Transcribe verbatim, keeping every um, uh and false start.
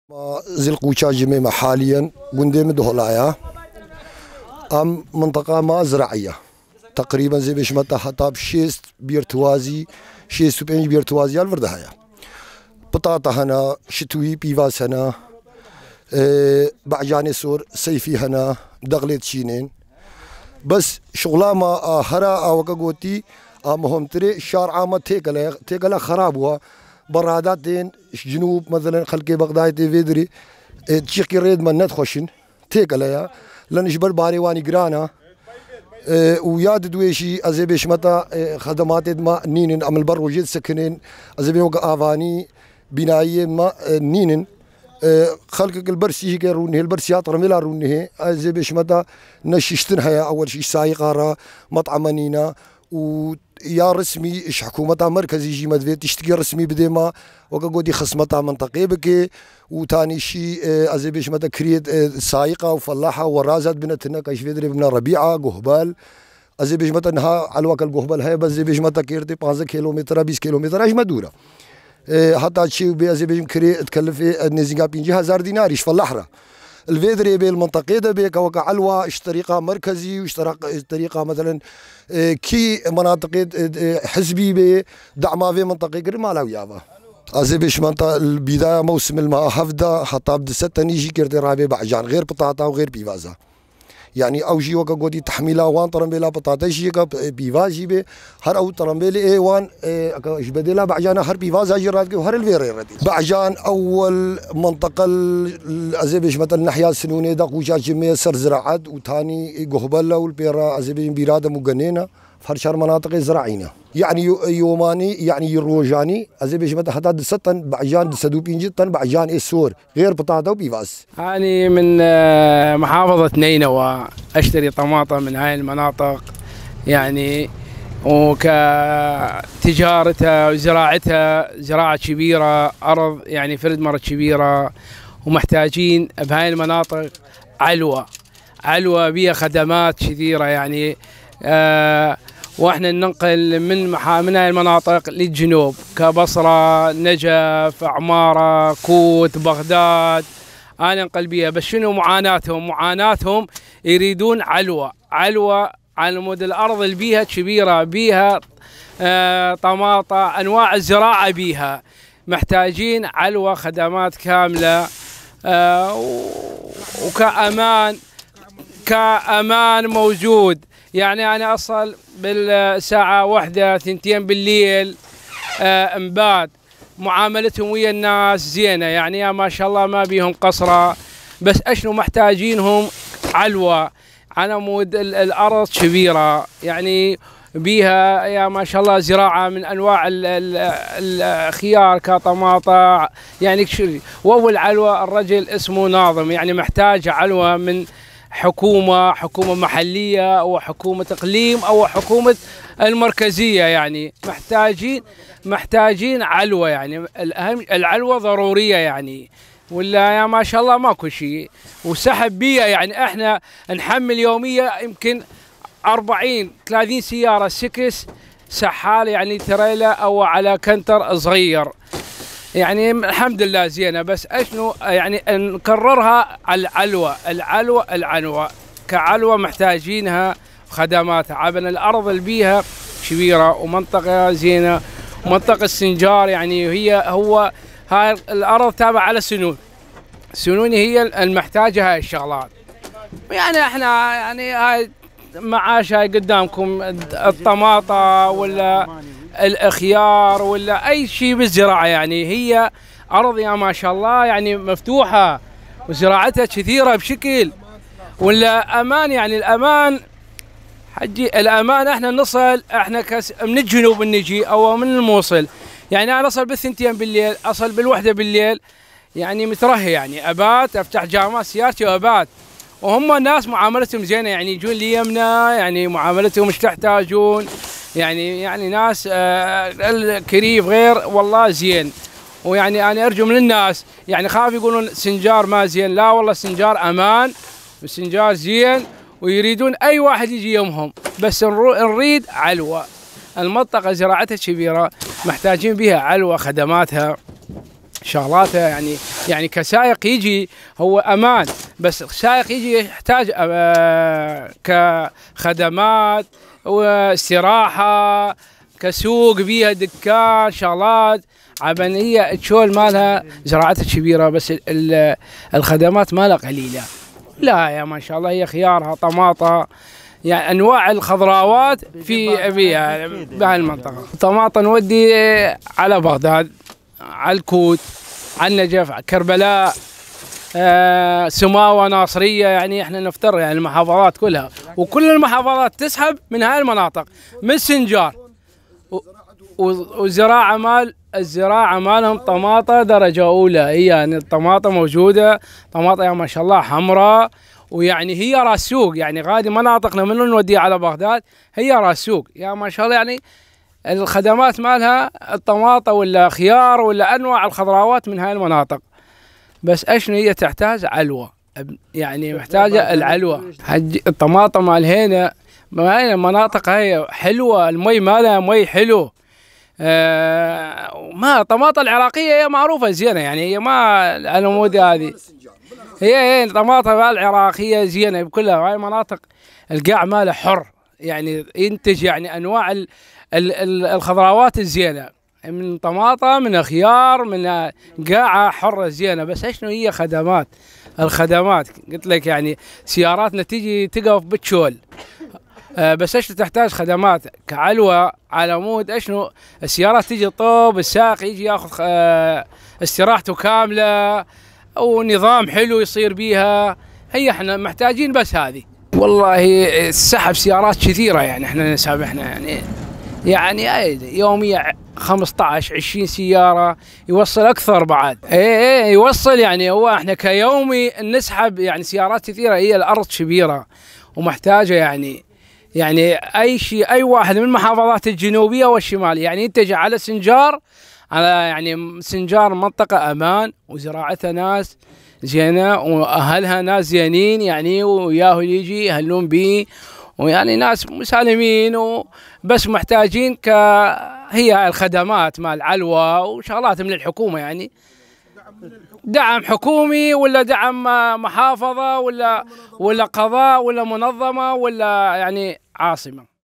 Ma Zilqûça cimê me haliyen gundê min Dohlaya. Em minteqa ma ziraî ye. Teqrîben zê bêşmeta heta bi şêst bîrtiwazî, şêst û pênc bîrtiwazî ya li vir de heye. Pitata hene, şitûyî pîvaz hene, e, becanê sor seyfî hene, dexlê çînên. Bes şixula ma a hera a weke gotî, a muhimtirê şar a me têkele, têkele xerab bû. Berada tên ji cinûb, meselen xelkê Bexdayê tê vê dirê, e, çiqî rê di me nedixweşin. Têkele ya. Len ji ber barê wanî giran e. E, û ya di duwê jî ez ê bêşmeta, e, xedematê di me nînin, em li ber rojê disekinên, ez ê bê weke avanî bînayiyê me, e, nînin. E, xelkek li ber sîhikê rûnihê, li ber sîya tirimêla rûnihê, ez ê bêşmeta ne şiştin heye, ewel şiş sayiqa re, met'eme nîne. Û ya resmî ji hikûmeta merkezî jî me divê tiştikî resmî bidê me, weke gotî xismeta minteqê bike û tanî şî, e, ez ê bêjime te kiriyê, e, sayiqa û fellaha û weraza dibine tune, ka ji vê dirê bibine Rebîa, Guhbel. Ez ê bêjime te niha elwaka li Guhbel heye, bes ez ê bêjime te kêrtê panzdeh kilometre, bîst kilometre ji me dûr e. E, heta çê û bê ez ê bêjim kirê dikelifê, e, nêzîka pêncî hezar dînarî ji fellah re. Li vê dirê bê li minteqê de bê, ke weke elwa ji terîqa merkezî û ji teraq-, terîqa, meselen, e, kî menatiqê, e, e, hizbî bê, dema vê minteqê kirin mala wî ava. Ez ê bêjim te li bîdaya mewsimê li meha heft de heta bi du sed tenî jî kêrtê rabê becan, xêr pitata û xêr pîvaza. Yanî ew jî weke gotî tehmîla wan tirembêla pitate jî yeke, e, pîvaz jî bê. Her ew tirembêlê ê wan, e, eke ji bedêla Behcana her pîvaza jî radike û her li vê rê re dê. Behcan ewel minteqe l-, ez ê bêjime te li nehya Sinûnê de qûça cimê ser ziraet û tanî Guhbel e û li pê re ez ê bêjim Bîradem û Genê ne. Her çar menatiqê ziraî ne. Yanî yo-, yomanî, yanî rojanî, ez ê bêjime te heta du sed ten Behcan, du sed û pêncî ten Behcan ê sor. غير بطاطا وبيفاز. أني من، آه، محافظة نينوى، أشتري طماطة من هاي المناطق، يعني، وكتجارتها وزراعتها زراعة كبيرة، أرض، يعني، فرد مرة كبيرة، ومحتاجين بهاي المناطق علوة، علوة بيها خدمات كثيرة، يعني، آه، واحنا ننقل من محا-، من هاي المناطق للجنوب، كبصرة، نجف، عمارة، كوت، بغداد. أنا انقل بيها، بس شنو معاناتهم؟ معاناتهم يريدون علوة، علوة على مود الأرض اللي بيها كبيرة، بيها، آه، طماطة، أنواع الزراعة بيها. محتاجين علوة، خدمات كاملة، آه، و-، وكأمان، كأمان موجود. يعني أنا أصل بالساعة واحدة، ثنتين بالليل، آه، مبات. معاملتهم ويا الناس زينة، يعني يا ما شاء الله ما بيهم قصرة، بس أشنو محتاجينهم؟ علوة، على مود ال-، الأرض كبيرة، يعني بيها يا ما شاء الله زراعة من أنواع ال-، ال-، الخيار كطماطة، يعني كشري. وأول علوة الرجل اسمه ناظم، يعني محتاج علوة من حكومة، حكومة محلية أو حكومة إقليم أو حكومة المركزية، يعني محتاجين، محتاجين علوة، يعني الأهم العلوة ضرورية يعني. ولا يا ما شاء الله ماكو شي. وسحب بيها، يعني احنا نحمل يوميا يمكن أربعين، ثلاثين سيارة سكس سحال، يعني تريلا أو على كنتر صغير. يعني الحمد لله زينة، بس أشنو يعني نكررها على العلوة، العلوة، العنوة. كعلوة محتاجينها خدمات. عبنا الأرض اللي بيها كبيرة ومنطقة زينة، ومنطقة السنجار، يعني هي، هو هاي الأرض تابعة على سنون. سنون هي المحتاجة هاي الشغلات. يعني احنا، يعني هاي معاش هاي قدامكم، الطماطة ولا الخيار ولا أي شيء بالزراعة، يعني هي أرض يا ما شاء الله يعني مفتوحة وزراعتها كثيرة بشكل، ولا أمان، يعني الأمان حجي، الأمان احنا نصل، احنا كس-، من الجنوب نجي أو من الموصل، يعني أنا أصل بالثنتين بالليل، أصل بالوحدة بالليل، يعني مترهي، يعني أبات، أفتح جامع سيارتي وأبات. وهم الناس معاملتهم زينة، يعني يجون ليمنا، يعني معاملتهم مش تحتاجون، يعني، يعني ناس، آه، الكريف غير والله زين. ويعني أنا أرجو من الناس، يعني خاف يقولون سنجار ما زين، لا والله سنجار أمان، وسنجار زين، ويريدون أي واحد يجي يمهم، بس نرو-، نريد علوة. المنطقة زراعتها كبيرة، محتاجين بيها علوة خدماتها. شغلاته يعني، يعني كسائق يجي هو أمان، بس سائق يجي يحتاج، آه، كخدمات واستراحة، كسوق بيها دكان، شغلات. عبن هي الشول مالها زراعتها كبيرة، بس ال-، ال-، الخدمات مالها قليلة. لا يا ما شاء الله، هي خيارها، طماطة، يعني أنواع الخضروات في بيها بهالمنطقة. طماطة نودي على بغداد، على الكوت، على النجف، على كربلاء، آه، سماوة، ناصرية، يعني إحنا نفتر يعني المحافظات كلها، وكل المحافظات تسحب من هاي المناطق، من سنجار. و-، و-، وزراعة مال، الزراعة مالهم طماطة درجة أولى، هي يعني الطماطة موجودة، طماطة يا ما شاء الله حمراء، ويعني هي راس سوق، يعني غادي مناطقنا منو نوديها على بغداد، هي راس سوق، يا ما شاء الله يعني الخدمات مالها الطماطة ولا خيار ولا أنواع الخضروات من هاي المناطق. بس أشنو هي تحتاج؟ علوة. يعني محتاجة العلوة. حج الطماطة مال هنا، ما هي المناطق هاي حلوة، المي مالها مي حلو. آه، ما الطماطة العراقية هي معروفة زينة، يعني هي ما على مود هذه. هي، هي الطماطة العراقية زينة بكلها، هاي مناطق القاع مالها حر، يعني ينتج يعني أنواع ال-، ال-، ال-، الخضروات الزينة، من طماطة، من خيار، من قاعة حرة زينة. بس شنو هي خدمات؟ الخدمات قلت لك يعني سياراتنا تيجي تقف بالشول. آه، بس ايش تحتاج خدمات كعلوة على مود اشنو؟ السيارات تيجي طوب، السائق يجي ياخذ، آه، استراحته كاملة، ونظام حلو يصير بيها. هي احنا محتاجين بس هذه. والله السحب سيارات كثيرة، يعني احنا نسحب احنا يعني، يعني يوميا خمستعش عشرين سيارة، يوصل اكثر بعد. اي اي يوصل، يعني هو احنا كيومي نسحب يعني سيارات كثيرة، هي الارض كبيرة ومحتاجة يعني، يعني اي شيء، اي واحد من المحافظات الجنوبية والشمالية يعني يتجه على سنجار، على يعني سنجار منطقة امان وزراعتها ناس زينة واهلها ناس زينين يعني، وياهو يجي يهلون بيه ويعني ناس مسالمين، وبس محتاجين ك هي هاي الخدمات مال علوة وشغلات من الحكومة يعني. دعم حكومي ولا دعم محافظة ولا، ولا قضاء ولا منظمة ولا يعني عاصمة.